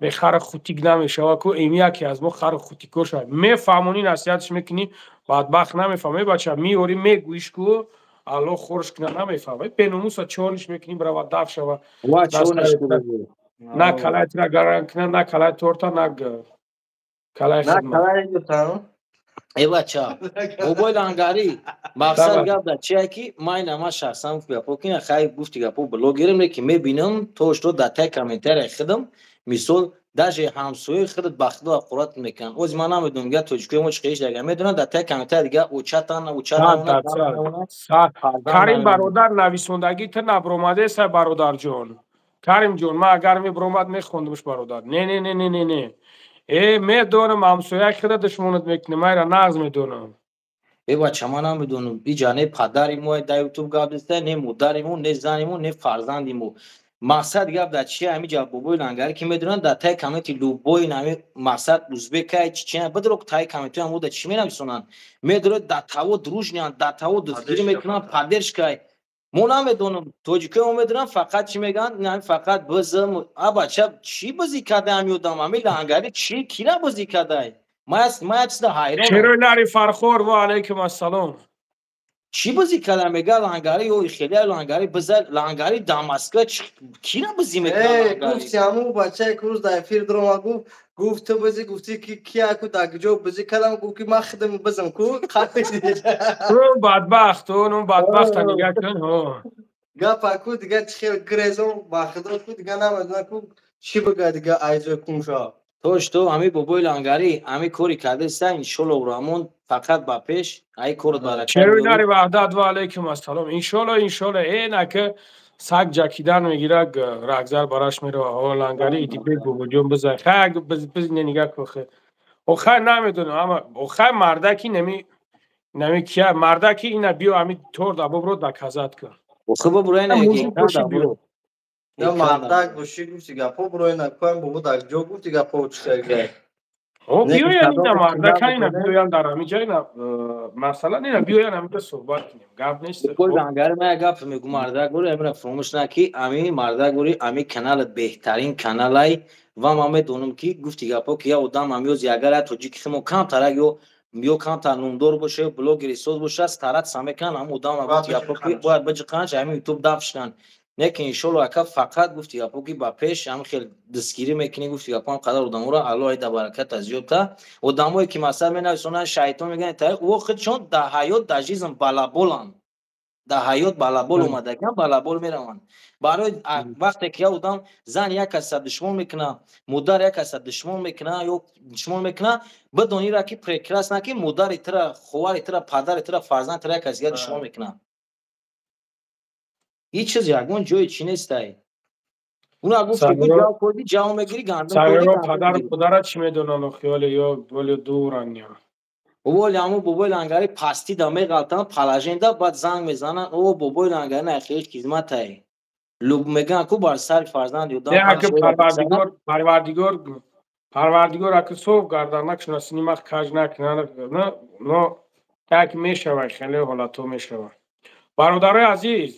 бехару хутик намешава ку, эми яке аз мо хару хутико шавад. Мефаҳмонӣ, насиҳатш мекунӣ, бадбахт намефаҳма. Бача, меёрӣ, мегӯиш ку, Аллоҳ хорш куна, намефаҳма. Беномуса чорниш мекунӣ, бирава даф шава, на калай тира гаран куна, на калай торта, на калай хидмат. Э бача, бобои Лангарӣ, мақсад гап дар чие, ки ман ина, ман шахсан гуфти гапо, ки хай, гуфти гапо блогерем, не ки мебинам то что дар таи комментария худам, мисол, даже ҳамсояи худат ба Худо ақурат мекунанд. Ози ман намедонам, дига тоҷикои мо чӣ хелиш дага медонанд, дар таи комментария дига очатан, очатан. Карим бародар, нависондагӣ ту набромадеса, бародарҷон. Каримҷон, ман агар мебиромад, мехондумш, бародар. Не, не, не, не, не, не, э, медонам, ҳамсояи худа душмонат мекунӣ, майра нағз медонам. Э бача, ман намедонам, иҷа не падари мо дар Ютуб гап деста, не модари мо, не зани мо, не фарзанди мо. Мақсад гап дар чи ҳами ҷа бобои лангари ки медонанд дар таи комменти любой нами мақсад узбекай чечена бидро таи комментҳои ҳам да чӣ менависонанд? Медонад дар таво дружнянд, дар таво дастгирӣ мекунанд, поддержкай. Мо намедонам, тоҷикои мо медонам фақат чӣ мегӯянд, ҳами фақат бизм. А бача чӣ бозӣ карда ҳами одам? Ҳами лангари чӣ кира бозӣ кардай? Ма як чизда ҳайронам. Шерои нари Фархор, ва алайкум ассалом. Чӣ бозӣ карда мега лангари ё хеле лангари биза лангари дар Москва кира бозӣ мекунад? Гуфти ҳамун бачае ки рӯз дар эфир дуромад гуфт, гуфт ту бозӣ гуфтӣ ки кия ку дар куҷо бозӣ кардам, гуфт ки ман худам бизам ку. Бадбахт, он бадбахта нигаҳ кун. Гапа ку дига чӣ хел гирезон ба худо ку дига намедонам ку чӣ бигӯяд дига айзои кунша. То что ҳами бобои лангари ҳами кори кардаиста, иншолло рамон фақат ба пеш, ай корот баракат. Шерои нари Ваҳдат, ва алайкум ассалом. Иншолло, иншолло, э нака саг ҷакидан мегирад, рагзар бараш мерава. О лангари идибек бобоҷон бизай. Хай бизне нигаҳ кун хе. Охай намедонам, ама охай мардаки нами кия мардаки ина биё ҳами торда бобро доказать кун. Охи бобро ина биё. Я мардак бошӣ гуфти гапҳо бро ина куам бобо дар ҷо гуфти гапҳо чӣ О биёян ина мардака ина биёян дар ҳамин ҷа ина масалан ина биёян ҳаминҷа суҳбат кунем. Гап нест. Лангари ман як гап мегӯм мардак гури амира фаромӯш наки ами мардак гури ами канал беҳтарин каналай ва ман медонам ки гуфти гапҳо ки я одам ҳамёз ягар я тоҷики мо камтарак ё камтар номдор боша ё блогери соз боша стараться мекунанд ҳам одам гуфти гапҳо ки бояд биҷиқанш ҳамин ютуб дафшинанд. Лекин иншолло ака фақат гуфти гапҳо ки ба пеш ҳам хел дастгирӣ мекунӣ гуфти гапҳо ҳам қадар одаморо Аллоҳ айда бараката зиёдта. Одамое ки масалан менависонанд шайтон мегӯянд та о худшон дар ҳаёт дар жизн балаболанд. Дар ҳаёт балабол омадагиан балабол мераванд. Барои вақте ки як одам зан як каса душмон мекунад, модар як каса душмон мекунад ё душмон мекунад, бидонира ки прекрасно ки модари тура, ховари тура, падари тура, фарзанди тура як кас дига душмон мекунад. Ҳеҷ чиз ягон ҷои чӣ нестай. Уна гуфти ку ҷав кодӣ ҷав мегирӣ гандум кодӣ. Падару модарат чӣ медонанд хиёле ё воли дуранд ё. Воли ҳамун бобои лангари пастӣ да меғалтанд положенда баъд занг мезананд о бобои лангари на хеле хизматай. Луб мегӯянд ку бар сари фарзанд ёдам. Парвардигор, парвардигор, парвардигор аки соф гардан накшуна синимах каж накунанд, но так мешавад, хеле ҳолатҳо мешавад. Бародарои азиз,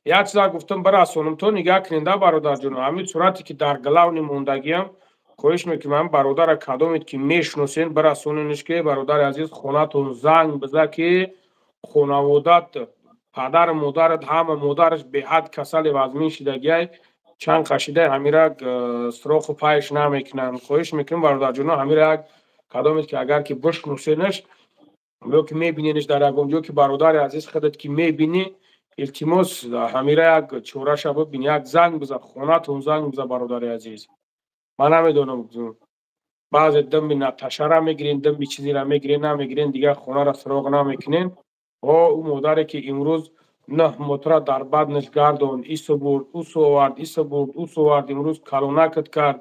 як чиза гуфтам бирасонам, то нигаҳ кунед да бародарҷоно, ҳамин сурате ки дар главни мондагиам, хоҳиш мекунам ҳамин бародара кадомед ки мешиносен бирасоненш ки бародари азиз хонатон занг биза ки хонаводат падару модарат ҳама модараш беҳад касали вазмин шидагиай чанд қашидай ҳамира сироху пайш намекунанд. Хоҳиш мекунам бародарҷоно ҳамира як кадомед ки агар ки бишносенаш ё ки мебиненш дар ягон ҷо ки бародари азиз худат ки мебинӣ илтимос ҳамира як чораша бибин, як занг биза, хонатон занг биза бародари азиз. Ман намедонам баъзе дами наташара мегирен, дами чизеро мегирен, намегирен, дигар хонаро суроғ намекунен. О ӯ модаре ки имрӯз нӯҳ мотра дар баднаш гардон, исо бурд, усо овард, исо бурд, усо овард, имрӯз калонакат кард,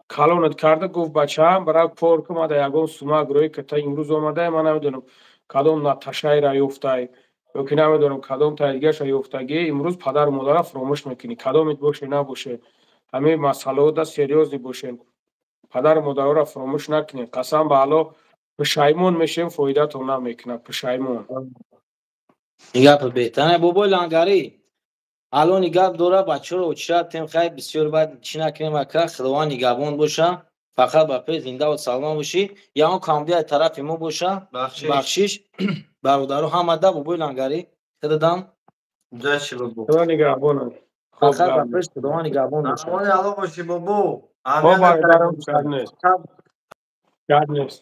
калонат карда гуфт бачаам бара кор кун, мада ягон сума гурӯҳи ката имрӯз омадай, ман намедонам кадом наташайра ёфтай ё ки намедонам кадом таидигаша ёфтагӣ, имрӯз падару модара фуромӯш мекунӣ. Кадомет боше набоше, ҳамин масъалаҳода серьёзный бошен, падару модароро фуромӯш накунед. Қасам ба Аллоҳ пушаймон мешем, фоидатон намекунад, пушаймон. Гап беҳтар бобои лангарӣ алон гап дора бачаро очиратем хай бисёр баъд чӣ накунем ака худованд нигаҳбон боша фақат ба пеш зиндаву саломат бошӣ ягон камбудӣ тарафи мо боша бахшиш бародаро ҳамада бобои лангарӣ худадам Худо нигаҳбонад. Фақат ба пеш худованд нигаҳбон боша. Амони Аллоҳ бошӣ бобо. Хоб бародарам гап нест. Гап нест.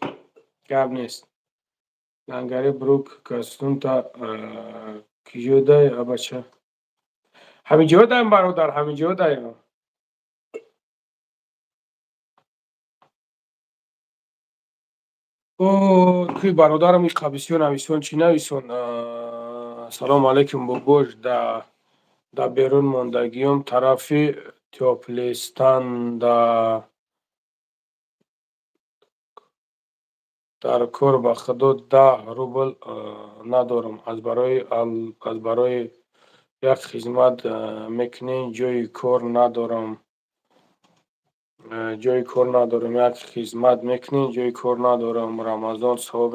Гап нест. Лангари брук кастунта киҷодай абача. Ҳамин ҷодаем бародар, ҳамин ҷодаем. О, ки бародарам иқа бисёр нависон, чӣ нависон? Салому алайкум бобош, да берун мондагиём тарафи Тёплистан да дар кор ба худо 10 рубл надорам, аз барои Як хизмат мекунем, ҷои кор надорам. Ҷои кор надорам. Як хизмат мекунем, ҷои кор надорам. Рамазон савоб.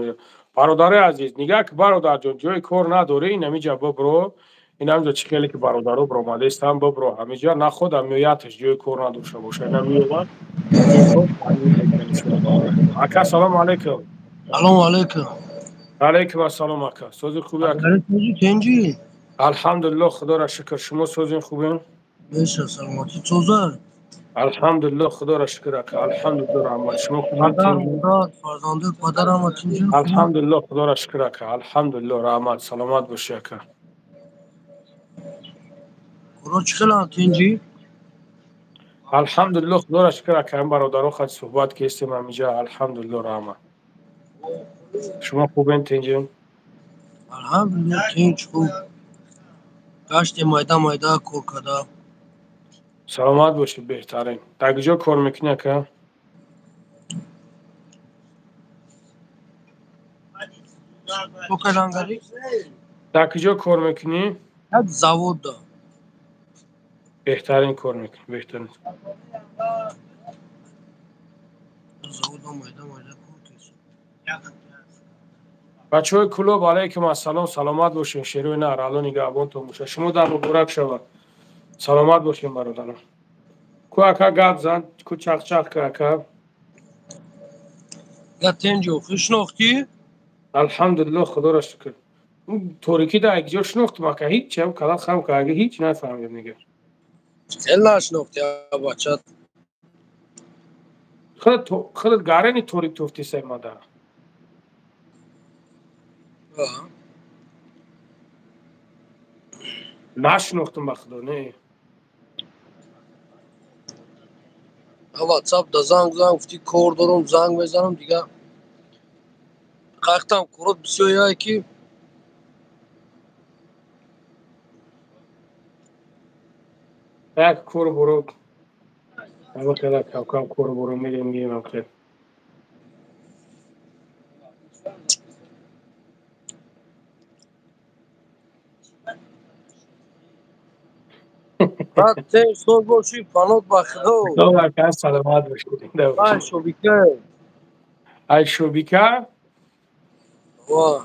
Бародарои азиз, нигаҳ ки, бародарҷон, ҷои кор надорӣ, инамиҷа бибро, инамиҷа чӣ хеле ки бародаро биромадаистанд, бибро ҳамиҷа, наход амиёяташ ҷои кор надошта боша, ина меёбад. Ака, салому алайкум. Салому алайкум. Алайкум ассалом, ака. Сози хуби, ака? Тенҷи? Алҳамдулиллоҳ, худоро шукр. Шумо созин, хубем? Беша, саломатӣ, соза? Алҳамдулиллоҳ, худоро шукр, ака. Алҳамдулиллоҳ, раҳмат. Шумо хубем? Фарзанду падарам тинҷи? Алҳамдулиллоҳ, худоро шукр, ака. Алҳамдулиллоҳ, раҳмат. Саломат бошӣ, ака. Куро чӣ хеланд, тинҷи? Алҳамдулиллоҳ, худоро шукр, ака. Ин бародаро хат суҳбат кестем ҳамиҷа. Алҳамдулиллоҳ, раҳмат. Шумо хубен, тинҷин? Алҳамдулиллоҳ, тинҷ, хуб. Гаштем майда майда кор карда. Саломат бошед, беҳтарин. Дар куҷо кор мекунӣ, ака? Дар куҷо кор мекунӣ? Як заводда. Беҳтарин кор мекунӣ, беҳтарин. Заводда майда майда кор кесем. Бачаҳои клуб, алайкум ассалом, саломат бошед, шерои нар, Алло нигаҳбонтон бошад. Шумо дар муборак шавад. Саломат бошед, бародарон. Ку, ака, гап зан, ку чақчақ ку, ака. Я тенҷо, шинохтӣ? Алҳамдулиллоҳ, худоро шукр. Торикӣ да якҷо шинохтум, ака, ҳеҷ ам калал хам карда, ҳеҷ нафаҳмидам нигар. Хел нашинохтӣ, бача. Худат гарани торик туфтисай мада. Нашинохтум, ба худо, не. Ватсап да занг занг гуфтӣ, кор дорам, занг мезанам, дига қайқтам корот бисёр яе ки. Як кору боро ама кам кору боро мегем, мегем хел. Брат, тенҷ, соз бошӣ, панот ба худо. Ака, саломат бошед. Ай шобика. Ай шобика? Ва.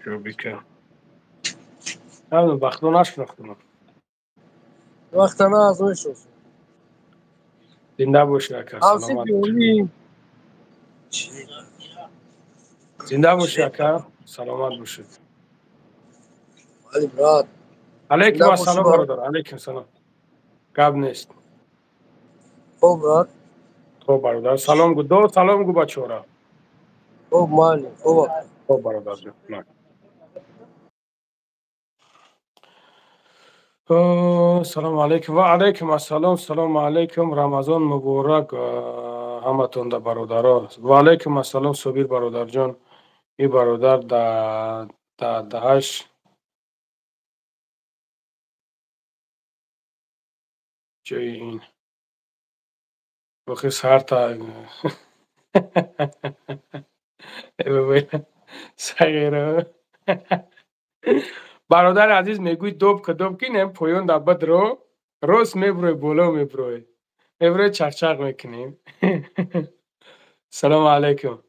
Шобика. Намедонам, ба худо нашинохтам. Вақта на аз мешиносам. Зинда бошӣ, ака, саломат. Зинда бошӣ, ака, саломат бошед. Али, брат. Алейкум ассалом, бародар, алейкум салом. Гап нест. Хоб, брат. Хоб, бародар, салом гу, до салом гу бачора. Хоб, майли, хоб. Хоб, бародар. Салому алейкум. Ва алейкум ассалом, салому алейкум. Рамазон муборак ҳаматонда, бародаро. Ва алейкум ассалом, Собир бародарҷон. И бародар да даҳаш ҷои ин охи сарта сағира. Бародари азиз, мегӯй добка добки нем поён да бадро рост мебурой, боло мебурой, мебурой, чақчақ мекунем. Салому алайкум.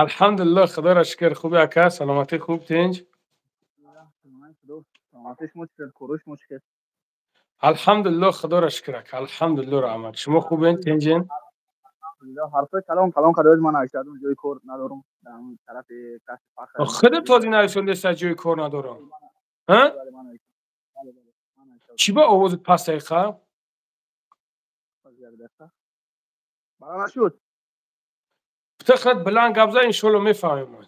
Алҳамдулиллоҳ, худоро шукр, хуби, ака? Саломатӣ, хуб, тинҷ? Алҳамдулиллоҳ, худоро шукр, ака. Алҳамдулиллоҳ, раҳмат. Шумо хубен, тинҷен? Ҳарфои калон калон кардоз, ман навиштадум, ҷои кор надорум дар тарафи касби фахр. Худат този нависондаста, ҷои кор надорам. Чӣ ба овозат пастайқа? Бала нашуд. Тахат баланд гап зан, иншоалло мефаҳмем.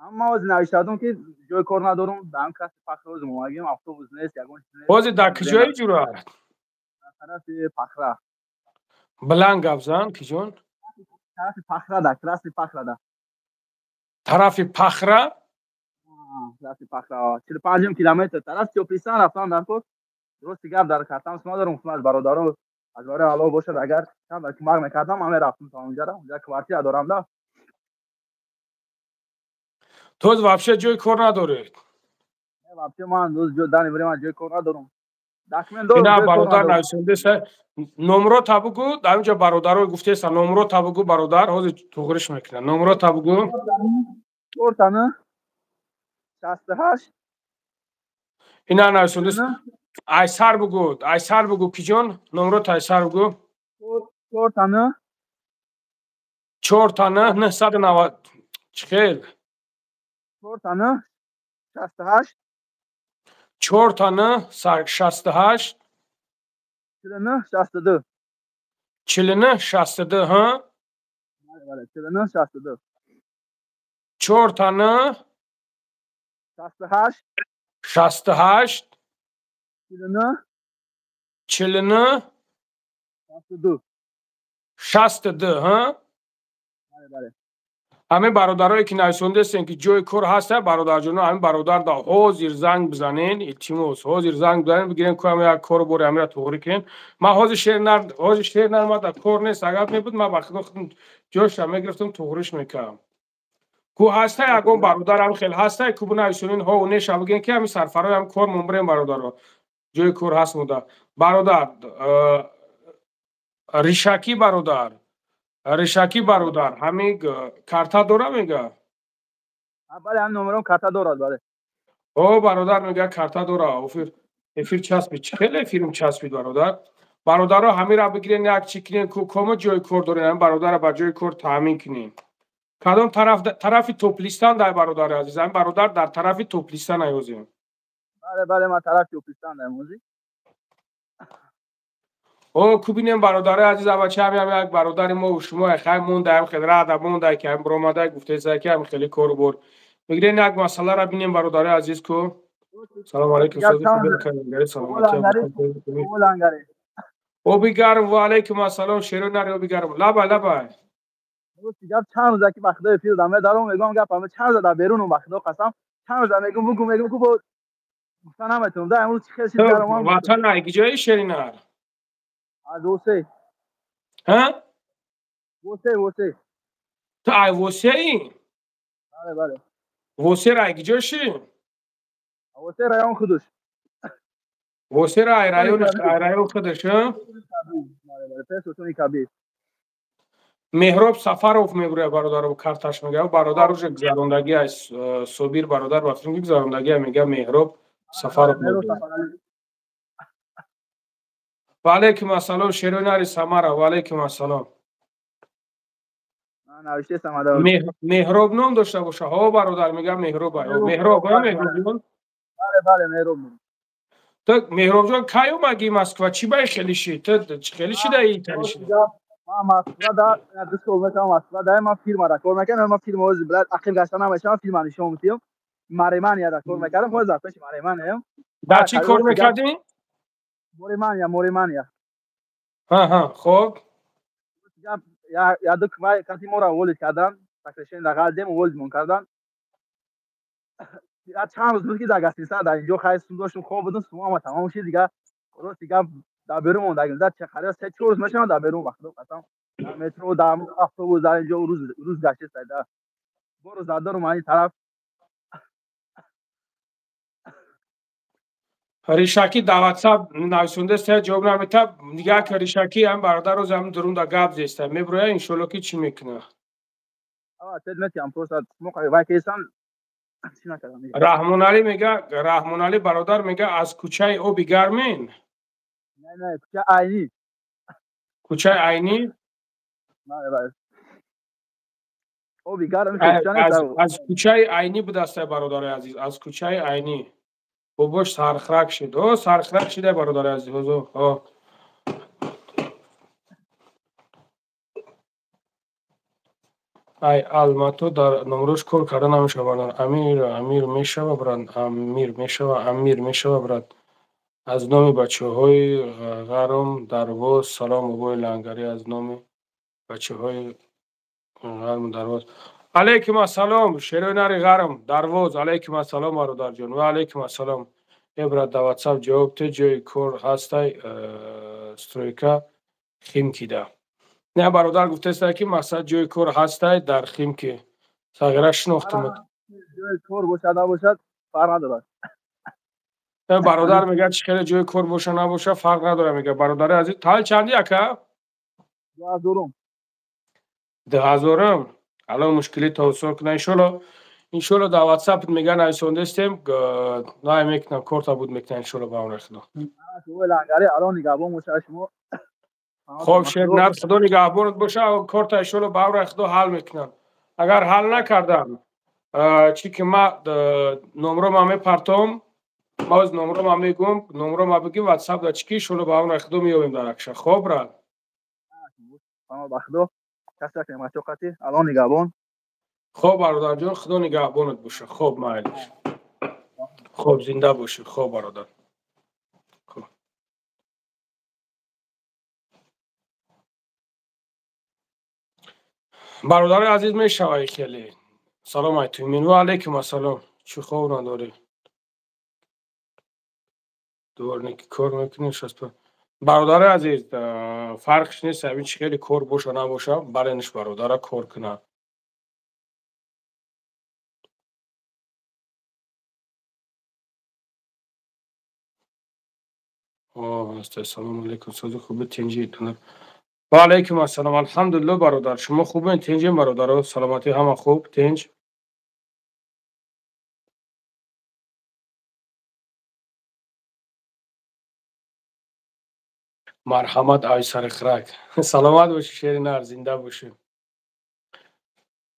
Амма оз навиштадум ки ҷои кор надорум, дар касби фахр оз омадагим, автобус нест, ягон чиз нест. Ҳозир дар куҷои ҷуръат? Дар тарафи Пахра. Баланд гап зан, киҷон? Тарафи Пахрада, Красный Пахрада. Тарафи Пахра? Тарафи Пахра, 45 километр. Тарафи Тёплисан рафтан дар кор. Рости гап, дар картам надорум, аз бародарон аз барои Аллоҳ бошад, агар кам кӯмак мекардам, ман мерафтам то онҷара. Онҷа квартира дорам да. То вообще ҷои кор надоред? Вообще ман дӯст ҷо дани врема ҷои кор надорам. Документ дорам. Ина бародар нависондеса, номро та бугу, дар инҷо бародаро гуфтеса, номро та бугу бародар, ҳозир туғриш мекунад. Номро та бугу. 4 68. Ина нависондеса. Айсар бугу, айсар бугу киҷон, номро та айсар бугу. 4 4 990 чихел? 4 68. 4 68. 49 62. 49 62, ҳа? Бале, 49 62. 4 68. 68. 49. 49 62. 62, ҳа? Бале, бале. Ҳамин бародарое ки нависондестен ки ҷои кор ҳаста, бародарҷоно, ҳамин бародар да ҳозир занг бизанен, илтимос, ҳозир занг бизанен, бигирен ку ҳам як кору бори ҳамира туғрӣ кунен. Ман ҳозир шер нар, ҳозир шер нар, ман дар кор нест, агар мебуд ман ба худо худам ҷоша мегирифтам, туғриш мекардам. Ку ҳаста ягон бародар ҳам хел ҳаста, ку бинависонен ҳо неша бигӯен ки ҳамин сарфарои ҳам кор мон бирем бародаро. Ҷои кор ҳаст мода. Бародар, ришакӣ бародар. Ришакӣ бародар, ҳамин карта дора мега? Бале, ҳамин номером карта дорад, бале. О, бародар мега карта дора. Офир эфир часпид. Чӣ хеле эфирм часпид бародар? Бародаро ҳамира бигирен як чӣ кунен, ку комо ҷои кор дорен, ҳамин бародарро ба ҷои кор таъмин кунем. Кадом тараф, тарафи Топлистан дай бародари азиз, ҳамин бародар дар тарафи Топлистан аёзем. Бале, бале, ман тарафи Топлистан даем ҳозир. О, ку бинем бародари азиз, абача ҳам як бародари мо ва шумо хай мондаем, хел рада монда ки ҳам баромада гуфтеса ки ҳам хеле кору бор. Бигирен як масъаларо бинем бародари азиз ку. Салом алейкум, саломатӣ. Оби гарм, ва алейкум ассалом, шеро нари оби гарм. Лаба, лаба. Гап чанд рӯза ки ба худои пир дам медаром, мегӯям гап ҳама чанд рӯза дар берунам, ба худо қасам, чанд рӯза мегӯм, бугу, мегӯм ку бо гуфта наметавонам. Да имрӯз чӣ хел шид даромам. Ватан ай киҷои шеринар? Аз Восе. Ҳа? Восе, Восе. Ту ай Восеи? Бале, бале. Восера ай киҷо ши? Восе район худуш. Восера ай район, ай район худуш, ҳа? Бале, бале, пес Осони Кабир. Меҳроб Сафаров мегӯяд бародаро, карташ мегӯяд. Бародар уже гузарондагӣ аз Собир бародар ба филм гузарондагӣ мегӯяд Меҳроб Сафаров мегӯяд. Ва алейкум ассалом, Шеронари Самара, ва алейкум ассалом. Меҳроб ном дошта боша. Ҳо бародар мегӯяд Меҳроб. Меҳроб, ҳа Меҳробҷон? Бале, бале, Меҳроб. Ту Меҳробҷон кай омадӣ Москва? Чӣ бай хеле шид? Ту хеле шидаи итали шид? Ман Москва да 2 сол мешавам Москва да, ман фирма да кор мекардам, ман фирма ҳозир блядь ақил гашта намешавам, фирма нишон медиҳам. Маремания да кор мекардам, ҳозир дар пеши Мареманиям. Да чӣ кор мекардӣ? Моремания, Моремания. Ҳа, ҳа, хоб. Я ду кмай кати моро уволить кардан, сокращение да ғалдем, уволить кардан. Я чанд рӯз буд ки дар гостиница дар инҷо хай сум доштум, хоб будум, сумама тамом шид, дига рост дига дар берун мондагим. Да чақари 3-4 рӯз мешавам дар берун, ба худо қасам. Дар метро, дар автобус, дар инҷо рӯз рӯз гаштеста да. Боро задорум ани тараф. Ришакӣ дар WhatsApp нависондеста, ҷавоб намедиҳад. Дига ки Ришакӣ ҳам бародар рӯз ҳам дурун да гап зеста. Меброя иншоалло ки чӣ мекуна. Ава тед метиам просто мо вай кесан чӣ накардам. Раҳмоналӣ мега, Раҳмоналӣ бародар мега аз кӯчаи оби гармен? Не, не, кӯчаи Айнӣ. Кӯчаи Айнӣ? Бале, бале. Оби гарм кӯча нест. Аз кӯчаи Айнӣ будаста бародари азиз, аз кӯчаи Айнӣ. Бобош сархрак шид. О, сархрак шида бародари азиз. О. Ай Алмато дар номрош кор карда намешава бародар. Амир, Амир мешава брат, Амир мешава, Амир мешава брат. Аз номи бачаҳои Ғарм Дарвоз салом бобои Лангарӣ, аз номи бачаҳои Ғарм Дарвоз. Алейкум ассалом, шерои нари Ғарм Дарвоз, алейкум ассалом бародарҷон. Ва алейкум ассалом. Э брат, дар WhatsApp ҷавоб те, ҷои кор ҳастай, стройка Химкида. Не бародар гуфтеста ки мақсад ҷои кор ҳастай дар Химки. Сағира шинохтам. Ҷои кор бошад набошад фарқ надорад. Бародар мегӯяд чӣ хеле ҷои кор боша набоша фарқ надорад, мегӯяд. Бародари азиз, таваллуд чанди ака? 2000. 2000. Алло мушкили тавсор кунад иншолло. Иншолло дар WhatsApp мегӯяд нависондастем, най мекунам, корта буд мекунам иншолло ба амри Худо. Лангари алло нигаҳбон бошад шумо. Хоб шер нар, Худо нигаҳбонат боша, корта иншолло ба амри Худо ҳал мекунам. Агар ҳал накардам, чӣ ки ма номро ма мепартом, ма оз номро ма мегӯм, номро ма бигим WhatsApp да чӣ ки иншолло ба амри Худо меёбем дар акша. Хоб брат. Ба Худо касе матоқати алло нигаҳбон. Хоб бародарҷон, Худо нигаҳбонат боша. Хоб майлиш. Хоб зинда бошӣ. Хоб бародар. Хоб. Бародари азиз мешавай хеле. Салом алайкум. Ва алайкум ассалом. Чӣ хоб надорӣ? Дворники кор мекунӣ шаст. Бародари азиз, фарқш нест, ҳамин чӣ хеле кор боша набоша, барениш бародара кор кунад. Ассалому алайкум, сози хуби тинҷи. Ва алайкум ассалом. Алҳамдулиллоҳ бародар, шумо хубен? Тинҷем бародаро, саломатӣ ҳама хуб, тинҷ. Марҳамат ай сари хирак. Саломат бошӣ шери нар, зинда бошӣ.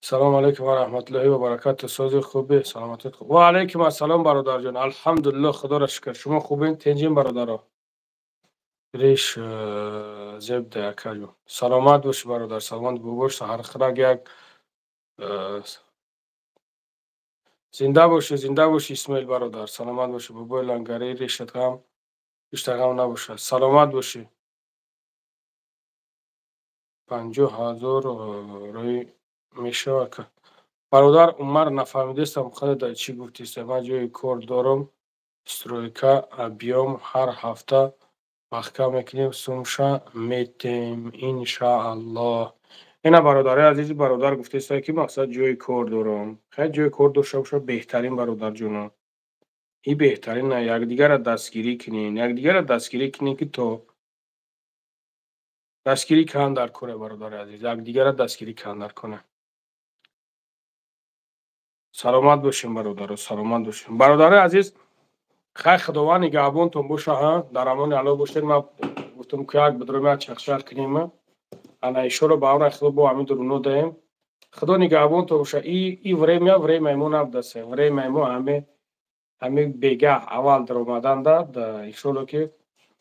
Салому алайкум ва раҳматуллоҳи ва баракату. Сози хуби, саломатит хуб. Ва алайкум ассалом бародарҷон. Алҳамдулиллоҳ, Худоро шукр. Шумо хубен? Тинҷем бародаро. Реш зеб да акаҷон. Саломат бошӣ бародар, саломат бош. Саҳар хирак як зинда бошӣ, зинда бошӣ Исмоил бародар. Саломат бошӣ бобои лангари, решат ғам, ишта ғам набошад. Саломат бошӣ. 50 000 рӯй мешавад. Бародар Умар, нафаҳмидастам худат дар чӣ гуфтист. Ман ҷои кор дорам, стройка биём ҳар ҳафта маҳкам мекунем, сумша метем иншааллоҳ. Ина бародари азизи бародар гуфтеста ки мақсад ҷои кор дорам. Хай ҷои кор дошта боша беҳтарин бародарҷоно. И беҳтарин на, якдигарро дастгирӣ кунен, якдигарро дастгирӣ кунен ки то дастгирӣ кан дар коре бародари азиз, якдигарро дастгирӣ кан дар коне. Саломат бошем бародаро, саломат бошем. Бародари азиз, хай Худованд нигаҳбонтон боша, ҳа, дар амони Аллоҳ бошед. Ман гуфтам ки як бидром як чахчах кунем. Ана ишоро ба амри Худо бо ҳамин дуруно даем. Худо нигаҳбонтон боша. И время, время мо набдасе. Время мо ҳаме бегаҳ аввал даромадан да, иншолло ки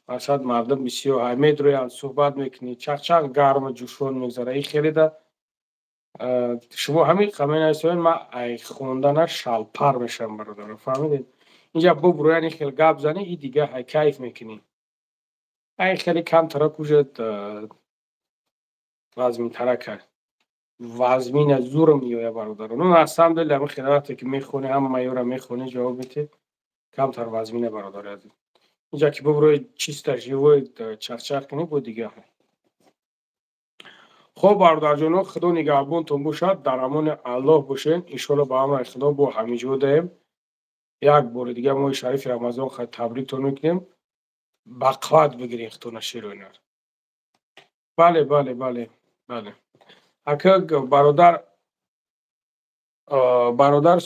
масалан мардум бисёр медроянд, суҳбат мекунӣ, чахчах гарму ҷӯшон мегзара. И хеле да шумо ҳамин қаменасоен, ман ай хондана шалпар мешавам бародаро, фаҳмидед? Инҷа буброян ин хел гап занӣ, и дига ҳай кайф мекунӣ. Ай хеле камтара кужад вазминтара кард. Вазмина зурм меояд бародаро. Ну на самом деле ҳамин хеле вақте ки мехонӣ, ҳама ёра мехонӣ, ҷавоб медиҳӣ, камтар вазмина бародари азиз. Инҷа ки буброи чисто живой чахчах кунӣ, бо дига. Хоб бародарҷоно, Худо нигаҳбонтон бошад, дар амони Аллоҳ бошед. Иншолло ба амри Худо бо ҳамин ҷо даем. Як бори дига моҳи шарифи Рамазон хай табриктон мекунем. Ба қувват бигирем худтона шероинар. Бале, бале, бале, бале. Ака бародар, бародар,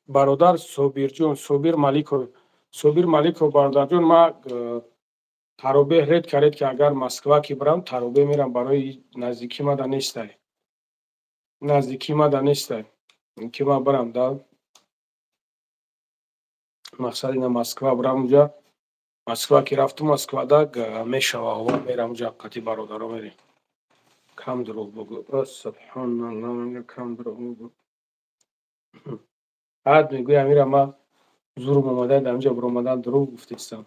бародар Собирҷон, Собир Маликов, Собир Маликов бародарҷон, ман таробеҳ ред каред ки агар Москва ки бирам, таробеҳ мерам, барои наздикӣ мада нестай. Наздикӣ мада нестай. Ки ман бирам да. Мақсад ина Москва бирам уҷа. Москва ки рафтум, Москвада мешава, ова мерам уҷа қати бародаро мерем. Кам дурӯғ бугӯ. Субҳоналлоҳ, кам дурӯғ бугӯ. Ҳад мегӯй амира ман зурм омада дар инҷа биромадан дурӯғ гуфтестам.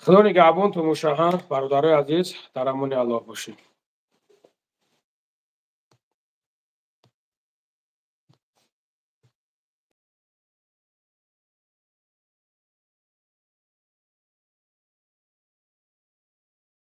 Худо нигаҳбонтон боша, ҳа, бародарои азиз, дар амони Аллоҳ бошед.